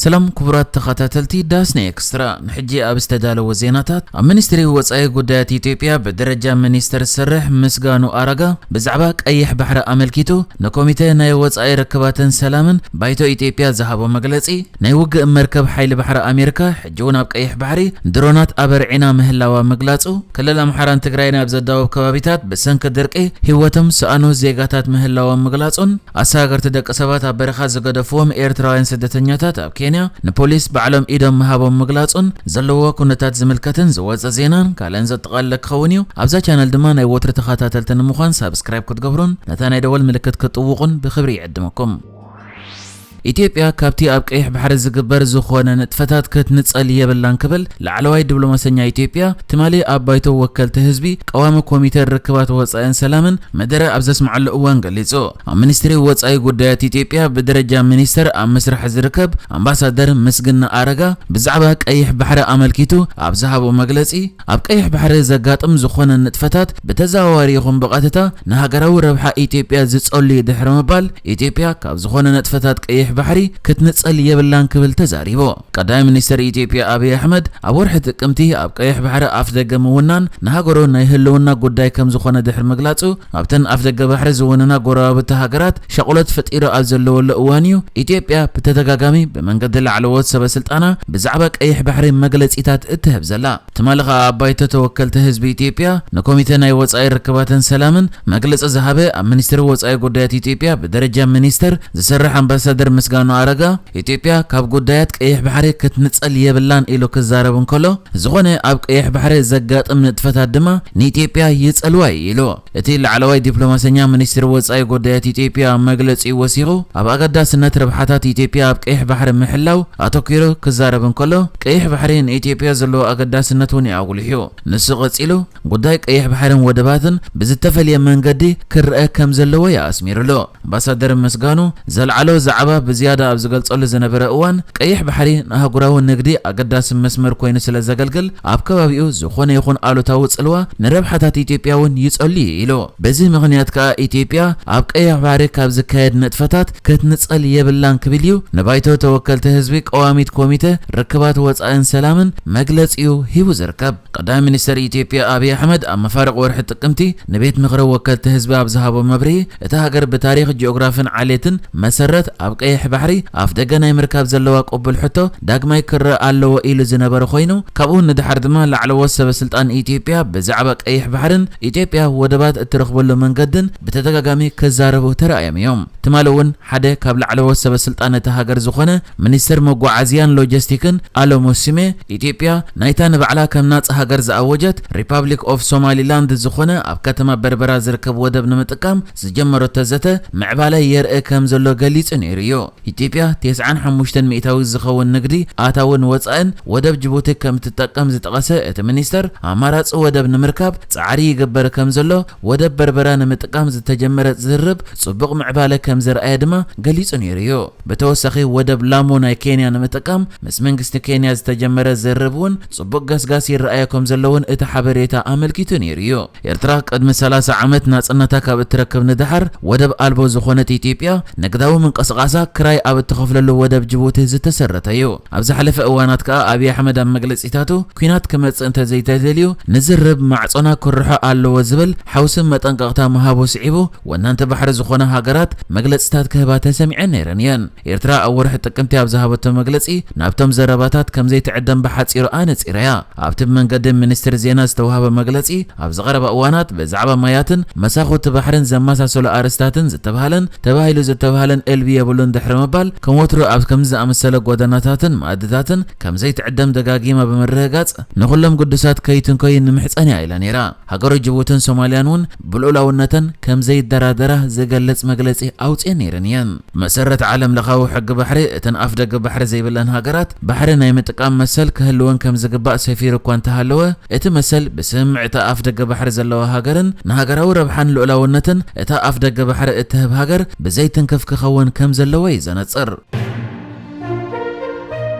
ሰላም ክቡራት ተኸታተልቲ ዳስና ኤክስትራ፣ ንሕጂ ኣብ ዝተዳለወ ዜናታት፣ ኣብ ሚኒስትሪ ወጻኢ ጉዳያት ኢትዮጵያ ብደረጃ ሚኒስትር ዝሰርሕ ምስጋኑ ኣረጋ ብዛዕባ ቀይሕ ባሕሪ ኣመልኪቱ ንኮሚተ ናይ ወጻኢ ርክባትን ሰላምን ባይቶ ኢትዮጵያ ዝሃቦ መግለጺ፣ ናይ ውግእ መርከብ ሓይሊ ባሕሪ ኣሜሪካ ሕጂ እውን ኣብ ቀይሕ ባሕሪ ድሮናት ኣበርዒና ምህላዋ ምግላጹ፣ ክልል ኣምሓራን ትግራይን ኣብ ዘዳውብ ከባቢታት ብሰንኪ ድርቂ ህይወቶም ዝሰኣኑ ዜጋታት ምህላዎም ምግላጹን፣ ኣሰጋገርቲ ደቂ ሰባት ኣብ በረኻ ዝገደፍዎም ኤርትራውያን ስደተኛታት ኣብ ኬንያ ንፖሊስ ባዕሎም ኢዶም ምሃቦም ምግላጹን ዘለዎ ኩነታት ዝምልከትን ዝወጸ ዜናን ካልእን ዘጠቓለለ ክኸውን እዩ። ኣብዛ ቻነል ድማ ናይ ወትሩ ተኸታተልቲ ንምዃን ሳብስክራይብ ክትገብሩን ነታ ናይ ደወል ምልክት ክትጥውቑን ብኽብሪ ይዕድመኩም። ኢትዮጵያ ካብቲ ኣብ ቀይሕ ባሕሪ ዝግበር ዝኾነ ንጥፈታት ክትንጸል የብላን ክብል ላዕለዋይ ዲፕሎማሰኛ ኢትዮጵያ ትማሊ ኣብ ባይቶ ወከልቲ ህዝቢ ቀዋሚ ኮሚተ ርክባት ወጻኢን ሰላምን መደረ ኣብ ዘስምዓሉ እዋን ገሊጹ። ኣብ ሚኒስትሪ ወጻኢ ጉዳያት ኢትዮጵያ ብደረጃ ሚኒስተር ኣብ ምስራሕ ዝርከብ ኣምባሳደር ምስግና ኣረጋ ብዛዕባ ቀይሕ ባሕሪ ኣመልኪቱ ኣብ ዝሃቦ መግለጺ፣ ኣብ ቀይሕ ባሕሪ ዘጋጥም ዝኾነ ንጥፈታት ብተዘዋዋሪ ይኹን ብቐጥታ ንሃገራዊ ረብሓ ኢትዮጵያ ዝጸሉ እዩ ድሕሪ ምባል፣ ኢትዮጵያ ካብ ዝኾነ ንጥፈታት ቀይሕ ባሕሪ ክትንጸል የብላን ክብል ተዛሪቡ። ቀዳማይ ሚኒስተር ኢትዮጵያ ኣብይ ኣሕመድ ኣብ ወርሒ ጥቅምቲ ኣብ ቀይሕ ባሕሪ ኣፍ ደገ ምውናን ንሃገሩ ናይ ህልውና ጉዳይ ከም ዝኾነ ድሕሪ ምግላጹ፣ ኣብተን ኣፍ ደገ ባሕሪ ዝውንና ጎረባብቲ ሃገራት ሻቕሎት ፈጢሩ ኣብ ዘለወሉ እዋን እዩ ኢትዮጵያ ብተደጋጋሚ ብመንገዲ ላዕለዎት ሰበ ስልጣና ብዛዕባ ቀይሕ ባሕሪ መግለጺታት እትህብ ዘላ። ትማሊ ከኣ ኣብ ባይቶ ተወከልቲ ህዝቢ ኢትዮጵያ ንኮሚተ ናይ ወጻኢ ርክባትን ሰላምን መግለጺ ዝሃበ ኣብ ሚኒስትሪ ወጻኢ ጉዳያት ኢትዮጵያ ብደረጃ ሚኒስተር ዝሰርሕ ኣምባሳደር ምስጋኑ ኣረጋ፣ ኢትዮጵያ ካብ ጉዳያት ቀይሕ ባሕሪ ክትንጸል የብላን ኢሉ ክዛረብ እንከሎ፣ ዝኾነ ኣብ ቀይሕ ባሕሪ ዘጋጥም ንጥፈታት ድማ ንኢትዮጵያ ይጸልዋ እዩ ኢሉ። እቲ ላዕለዋይ ዲፕሎማሰኛ ሚኒስትሪ ወጻኢ ጉዳያት ኢትዮጵያ ኣብ መግለጺኡ ወሲኹ፣ ኣብ ኣገዳስነት ረብሓታት ኢትዮጵያ ኣብ ቀይሕ ባሕሪ ምሕላው ኣተኲሩ ክዛረብ እንከሎ፣ ቀይሕ ባሕሪ ንኢትዮጵያ ዘለዎ ኣገዳስነት እውን እዩ ኣጉሊሑ። ንሱ ቀጺሉ፣ ጉዳይ ቀይሕ ባሕርን ወደባትን ብዝተፈልየ መንገዲ ክረአ ከም ዘለዎ እዩ ኣስሚሩሉ። ኣምባሳደር ምስጋኑ ዘልዓሎ ዛዕባ ብዝያዳ ኣብ ዝገልጸሉ ዝነበረ እዋን፣ ቀይሕ ባሕሪ ንኣህጉራዊ ንግዲ ኣገዳሲ መስመር ኮይኑ ስለ ዘገልግል፣ ኣብ ከባቢኡ ዝኾነ ይኹን ኣሉታዊ ጽልዋ ንረብሓታት ኢትዮጵያ እውን ይጸሉ እዩ ኢሉ። በዚ ምኽንያት ከኣ ኢትዮጵያ ኣብ ቀይሕ ባሕሪ ካብ ዝካየድ ንጥፈታት ክትንጸል የብላን ክብል እዩ ንባይቶ ተወከልቲ ህዝቢ ቀዋሚት ኮሚተ ርክባት ወጻኢን ሰላምን መግለጺኡ ሂቡ ዝርከብ። ቀዳማይ ሚኒስተር ኢትዮጵያ ኣብይ ኣሕመድ ኣብ መፋርቕ ወርሒ ጥቅምቲ ንቤት ምኽሪ ወከልቲ ህዝቢ ኣብ ዝሃቦ መብርሂ፣ እታ ሃገር ብታሪኽ፣ ጂኦግራፍን ዓሌትን መሰረት ኣብ ቀይሕ ባሕሪ ኣፍ ደገ ናይ ምርካብ ዘለዋ ቅቡል ሕቶ ዳግማይ ክረኣ ኣለዎ ኢሉ ዝነበረ ኮይኑ፣ ካብኡ ንድሓር ድማ ላዕለዎት ሰበ ስልጣን ኢትዮጵያ ብዛዕባ ቀይሕ ባሕርን ኢትዮጵያ ወደባት እትረኽበሉ መንገድን ብተደጋጋሚ ክዛረቡ ተራእዮም እዮም። ትማሊ እውን ሓደ ካብ ላዕለዎት ሰበ ስልጣን እታ ሃገር ዝኾነ ሚኒስተር መጓዓዝያን ሎጂስቲክን ኣሎ ሙሲሜ፣ ኢትዮጵያ ናይታ ንባዕላ ከም ናጻ ሃገር ዝኣወጀት ሪፓብሊክ ኦፍ ሶማሊላንድ ዝኾነ ኣብ ከተማ በርበራ ዝርከብ ወደብ ንምጥቃም ዝጀመረቶ ዘተ ምዕባለ የርኢ ከም ዘሎ ገሊጹ ነይሩ እዩ። ኢትዮጵያ ተስዓን ሓሙሽተን ሚእታዊት ዝኸውን ንግዲ ኣታውን ወጻእን ወደብ ጅቡቲ ከም ትጠቀም ዝጠቐሰ እቲ ሚኒስተር፣ ኣማራጺ ወደብ ንምርካብ ጻዕሪ ይግበር ከም ዘሎ፣ ወደብ በርበራ ንምጥቃም ዝተጀመረ ዝርርብ ጽቡቕ ምዕባለ ከም ዘርኣየ ድማ ገሊጹ ነይሩ እዩ። ብተወሳኺ ወደብ ላሙ ናይ ኬንያ ንምጥቃም ምስ መንግስቲ ኬንያ ዝተጀመረ ዝርርብ እውን ጽቡቕ ገስጋስ ይረኣዮ ከም ዘሎ እውን እቲ ሓበሬታ ኣመልኪቱ ነይሩ እዩ። ኤርትራ ቅድሚ ሰላሳ ዓመት ናጽነታ ካብ እትረክብ ንደሓር ወደብ ኣልቦ ዝኾነት ኢትዮጵያ ንግዳዊ ምንቅስቓሳ ክራይ ኣብ እትኸፍለሉ ወደብ ጅቡቲ ዝተሰረተ እዩ። ኣብ ዝሓለፈ እዋናት ከኣ ኣብይ ኣሕመድ ኣብ መግለጺታቱ፣ ኲናት ክመጽእ እንተዘይተደልዩ ንዝርብ ማዕጾና ክርሖ ኣለዎ ዝብል ሓውሲ መጠንቀቕታ ምሃቡ ስዒቡ፣ ወናንቲ ባሕሪ ዝኾና ሃገራት መግለጺታት ክህባ ተሰሚዐን ነይረን እየን። ኤርትራ ኣብ ወርሒ ጥቅምቲ ኣብ ዝሃበቶ መግለጺ፣ ናብቶም ዘረባታት ከም ዘይትዕደም ብሓጺሩ ኣነጺራ'ያ። ኣብቲ ብመንገዲ ሚኒስትሪ ዜና ዝተዋህበ መግለጺ፣ ኣብ ዝቐረባ እዋናት ብዛዕባ ማያትን መሳኹቲ ባሕርን ዘመሳሰሉ ኣርእስታትን ዝተባህለን ተባሂሉ ዝተባህለን እልቢ የብሉን ድሕሪ ምባል፣ ከም ወትሩ ኣብ ከምዚ ዝኣመሰለ ጎደናታትን መኣድታትን ከም ዘይትዕደም ደጋጊማ ብምርግጋጽ፣ ንኹሎም ግዱሳት ከይትንኮዩ ንምሕጸን እያ ኢላ ነይራ። ሃገሩ ጅቡትን ሶማልያን እውን ብልኡላውነተን ከም ዘይደራደራ ዝገልጽ መግለጺ ኣውጺኤን ነይረን እየን። መሰረት ዓለም ለኻዊ ሕጊ ባሕሪ፣ እተን ኣፍ ደገ ባሕሪ ዘይብለን ሃገራት ባሕሪ ናይ ምጥቃም መሰል ክህልወን ከም ዝግባእ ሰፊሩ እኳ እንተሃለወ፣ እቲ መሰል ብስምምዕ እታ ኣፍ ደገ ባሕሪ ዘለዋ ሃገርን ንሃገራዊ ረብሓን ልኡላውነትን እታ ኣፍ ደገ ባሕሪ እትህብ ሃገር ብዘይትንክፍ ክኸውን ከም ዘለዎ እዩ ዘነጽር።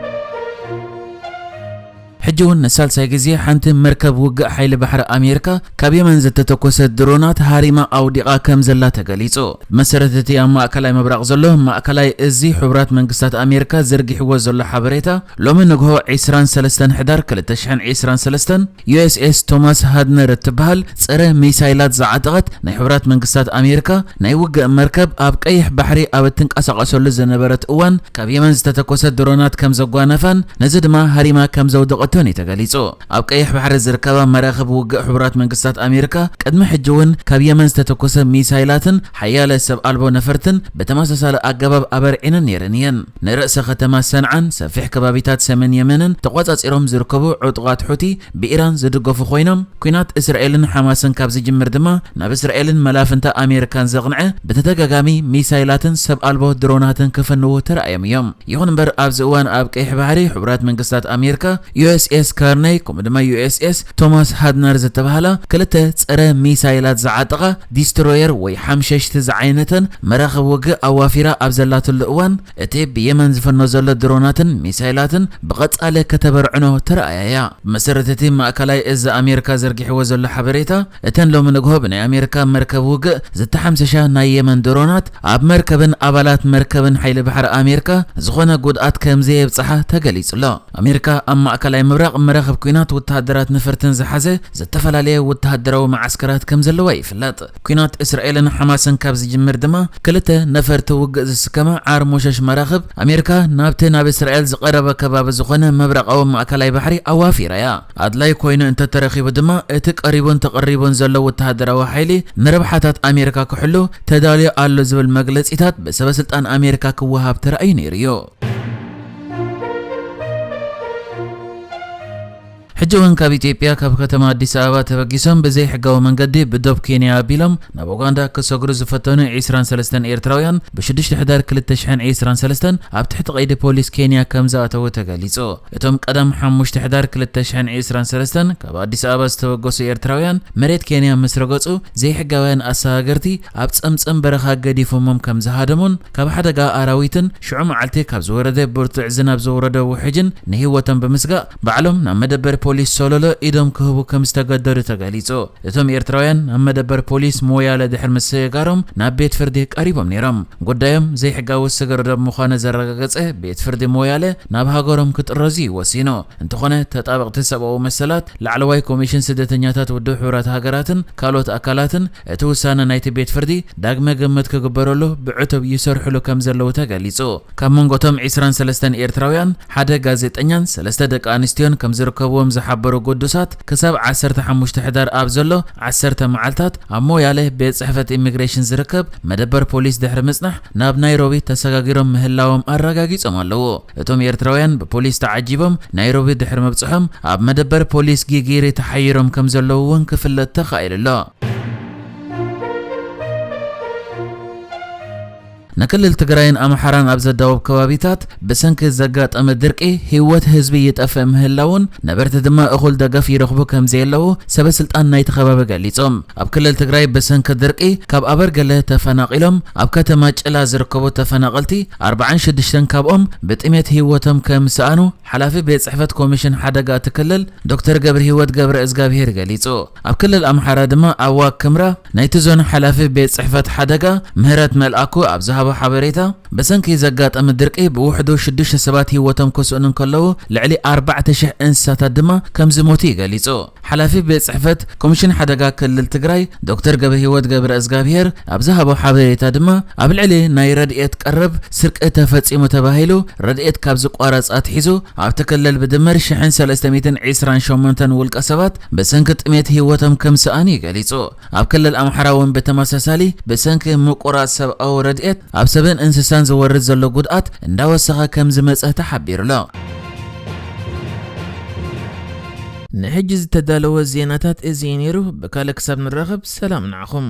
ሕጂ እውን ንሳልሳይ ግዜ ሓንቲ መርከብ ውግእ ሓይሊ ባሕሪ ኣሜሪካ ካብ የመን ዝተተኮሰ ድሮናት ሃሪማ ኣውዲቓ ከም ዘላ ተገሊጹ። ብመሰረት እቲ ኣብ ማእከላይ ምብራቕ ዘሎ ማእከላይ እዚ ሕቡራት መንግስታት ኣሜሪካ ዘርጊሕዎ ዘሎ ሓበሬታ፣ ሎሚ ንግሆ ዕስራን ሰለስተን ሕዳር ክልተ ሽሕን ዕስራን ሰለስተን ዩ ኤስ ኤስ ቶማስ ሃድነር እትበሃል ጸረ ሚሳይላት ዝዓጠቐት ናይ ሕቡራት መንግስታት ኣሜሪካ ናይ ውግእ መርከብ ኣብ ቀይሕ ባሕሪ ኣብ እትንቀሳቐሰሉ ዝነበረት እዋን ካብ የመን ዝተተኮሰ ድሮናት ከም ዘጓነፋን ነዚ ድማ ሃሪማ ከም ዘውደቐቶን እዩ ተገሊጹ። ኣብ ቀይሕ ባሕሪ ዝርከባ መራኽብ ውግእ ሕቡራት መንግስታት ኣሜሪካ ቅድሚ ሕጂ እውን ካብ የመን ዝተተኮሰ ሚሳይላትን ሓያለ ሰብ ኣልቦ ነፈርትን ብተመሳሳሊ ኣገባብ ኣበርዒነን ነይረን እየን። ንርእሰ ከተማ ሰንዓን ሰፊሕ ከባቢታት ሰሜን የመንን ተቖጻጺሮም ዝርከቡ ዕጡቓት ሑቲ ብኢራን ዝድገፉ ኮይኖም፣ ኲናት እስራኤልን ሓማስን ካብ ዝጅምር ድማ ናብ እስራኤልን መላፍንታ ኣሜሪካን ዘቕንዐ ብተደጋጋሚ ሚሳይላትን ሰብ ኣልቦ ድሮናትን ክፍንዉ ተራእዮም እዮም። ይኹን እምበር ኣብዚ እዋን ኣብ ቀይሕ ባሕሪ ሕቡራት መንግስታት ኣሜሪካ ዩ ኤስ ኤስ ካርነይ ከምኡ ድማ ዩ ኤስ ኤስ ቶማስ ሃድነር ዝተባህላ ክልተ ጸረ ሚሳይላት ዝዓጠቓ ዲስትሮየር ወይ ሓምሸሽቲ ዝዓይነተን መራኽብ ውግእ ኣዋፊራ ኣብ ዘላትሉ እዋን እቲ ብየመን ዝፍኖ ዘሎ ድሮናትን ሚሳይላትን ብቐጻሊ ከተበርዕኖ ተራእያ እያ። ብመሰረት እቲ ማእከላይ እዚ ኣሜሪካ ዘርጊሕዎ ዘሎ ሓበሬታ፣ እተን ሎሚ ንግሆ ብናይ ኣሜሪካ መርከብ ውግእ ዝተሓምሸሻ ናይ የመን ድሮናት ኣብ መርከብን ኣባላት መርከብን ሓይሊ ባሕሪ ኣሜሪካ ዝኾነ ጉድኣት ከም ዘየብጽሓ ተገሊጹ ኣሎ። ኣሜሪካ ኣብ ማእከላይ ምብራቕ መራኽብ ኲናት ወተሃደራት ነፈርትን ዝሓዘ ዝተፈላለየ ወተሃደራዊ መዓስከራት ከም ዘለዋ ይፍለጥ። ኲናት እስራኤልን ሓማስን ካብ ዝጅምር ድማ ክልተ ነፈርቲ ውግእ ዝስከማ ዓር ሞሸሽ መራኽብ ኣሜሪካ ናብቲ ናብ እስራኤል ዝቐረበ ከባቢ ዝኾነ ምብራቓዊ ማእከላይ ባሕሪ ኣዋፊራ እያ። ኣድላይ ኮይኑ እንተተረኺቡ ድማ እቲ ቀሪቡን ተቐሪቡን ዘሎ ወተሃደራዊ ሓይሊ ንረብሓታት ኣሜሪካ ክሕሉ ተዳልዩ ኣሎ ዝብል መግለጺታት ብሰበ ስልጣን ኣሜሪካ ክወሃብ ተራእዩ ነይሩ እዩ። ሕጂ እውን ካብ ኢትዮጵያ ካብ ከተማ ኣዲስ ኣበባ ተበጊሶም ብዘይሕጋዊ መንገዲ ብዶብ ኬንያ ኣቢሎም ናብ ኡጋንዳ ክሰግሩ ዝፈተኑ ዕስራን ሰለስተን ኤርትራውያን ብሽዱሽተ ሕዳር ክልተ ሽሕን ዕስራን ሰለስተን ኣብ ትሕቲ ቀይዲ ፖሊስ ኬንያ ከም ዝኣተዉ ተገሊጹ። እቶም ቀዳም ሓሙሽተ ሕዳር ክልተ ሽሕን ዕስራን ሰለስተን ካብ ኣዲስ ኣበባ ዝተበገሱ ኤርትራውያን መሬት ኬንያ ምስ ረገጹ ዘይሕጋውያን ኣሰጋገርቲ ኣብ ጸምጸም በረኻ ገዲፎሞም ከም ዝሃደሙን ካብ ሓደጋ ኣራዊትን ሽዑ መዓልቲ ካብ ዝወረደ ብርቱዕ ዝናብ ዝወረደ ውሕጅን ንህይወቶም ብምስጋእ ባዕሎም ናብ መደበር ፖሊስ ሶሎሎ ኢዶም ክህቡ ከም ዝተገደዱ ተገሊጹ። እቶም ኤርትራውያን ናብ መደበር ፖሊስ ሞያለ ድሕሪ ምስግጋሮም ናብ ቤት ፍርዲ ቀሪቦም ነይሮም። ጉዳዮም ዘይሕጋዊ ስግረ ዶብ ምዃኑ ዘረጋገጸ ቤት ፍርዲ ሞያለ ናብ ሃገሮም ክጥረዙ እዩ ወሲኑ። እንተኾነ ተጣበቕቲ ሰብኣዊ መሰላት ላዕለዋይ ኮሚሽን ስደተኛታት ውድብ ሕቡራት ሃገራትን ካልኦት ኣካላትን እቲ ውሳነ ናይቲ ቤት ፍርዲ ዳግመ ግምት ክግበረሉ ብዕቱብ ይሰርሕሉ ከም ዘለዉ ተገሊጹ። ካብ መንጎ እቶም ዕስራን ሰለስተን ኤርትራውያን ሓደ ጋዜጠኛን ሰለስተ ደቂ ኣንስትዮን ከም ዝርከብዎም ዝሓበሩ ግዱሳት ክሳብ ዓሰርተ ሓሙሽተ ሕዳር ኣብ ዘሎ ዓሰርተ መዓልታት ኣብ ሞያለ ቤት ጽሕፈት ኢሚግሬሽን ዝርከብ መደበር ፖሊስ ድሕሪ ምጽናሕ ናብ ናይሮቢ ተሰጋጊሮም ምህላዎም ኣረጋጊጾም ኣለዉ። እቶም ኤርትራውያን ብፖሊስ ተዓጂቦም ናይሮቢ ድሕሪ ምብጽሖም ኣብ መደበር ፖሊስ ጊጊሪ ተሓይሮም ከም ዘለዉ እውን ክፍለጥ ተኻኢሉ ኣሎ። ንክልል ትግራይን ኣምሓራን ኣብ ዘዳውብ ከባቢታት ብሰንኪ ዘጋጠመ ድርቂ ህይወት ህዝቢ ይጠፍእ ምህላውን ነበርቲ ድማ እኹል ደገፍ ይረኽቡ ከም ዘየለዉ ሰበ ስልጣን ናይቲ ከባቢ ገሊጾም። ኣብ ክልል ትግራይ ብሰንኪ ድርቂ ካብ ኣበርገለ ተፈናቒሎም ኣብ ከተማ ጭላ ዝርከቡ ተፈናቐልቲ ኣርባዓን ሽዱሽተን ካብኦም ብጥሜት ህይወቶም ከም ዝሰኣኑ ሓላፊ ቤት ጽሕፈት ኮሚሽን ሓደጋ እቲ ክልል ዶክተር ገብረ ህይወት ገብረ እዝጋብሄር ገሊጹ። ኣብ ክልል ኣምሓራ ድማ ኣብ ዋግ ክምራ ናይቲ ዞን ሓላፊ ቤት ጽሕፈት ሓደጋ ምህረት መልኣኩ ኣብ ዝሃቦ ሓበሬታ፣ ብሰንኪ ዘጋጠመ ድርቂ ብውሕዱ ሽዱሽተ ሰባት ህይወቶም ክስእኑ እንከለዉ፣ ልዕሊ ኣርባዕተ ሽሕ እንስሳታት ድማ ከም ዝሞቱ እዩ ገሊጹ። ሓላፊ ቤት ጽሕፈት ኮሚሽን ሓደጋ ክልል ትግራይ ዶክተር ገብረ ህይወት ገብረ እዝጋብሄር ኣብ ዝሃቦ ሓበሬታ ድማ፣ ኣብ ልዕሊ ናይ ረድኤት ቀረብ ስርቂ ተፈጺሙ ተባሂሉ ረድኤት ካብ ዝቋረጽ ኣትሒዙ ኣብቲ ክልል ብድምር ሽሕን ሰለስተ ሚእትን ዕስራን ሸሞንተን ውልቀ ሰባት ብሰንኪ ጥሜት ህይወቶም ከም ዝሰኣኑ እዩ ገሊጹ። ኣብ ክልል ኣምሓራ እውን ብተመሳሳሊ ብሰንኪ ምቁራጽ ሰብኣዊ ረድኤት ኣብ ሰብን እንስሳን ዝወርድ ዘሎ ጉድኣት እንዳወሰኸ ከም ዝመጸ ተሓቢሩ ኣሎ። ንሕጂ ዝተዳለወ ዜናታት እዚ እዩ ነይሩ። ብካልእ ክሳብ ንራኸብ ሰላም ንዓኹም።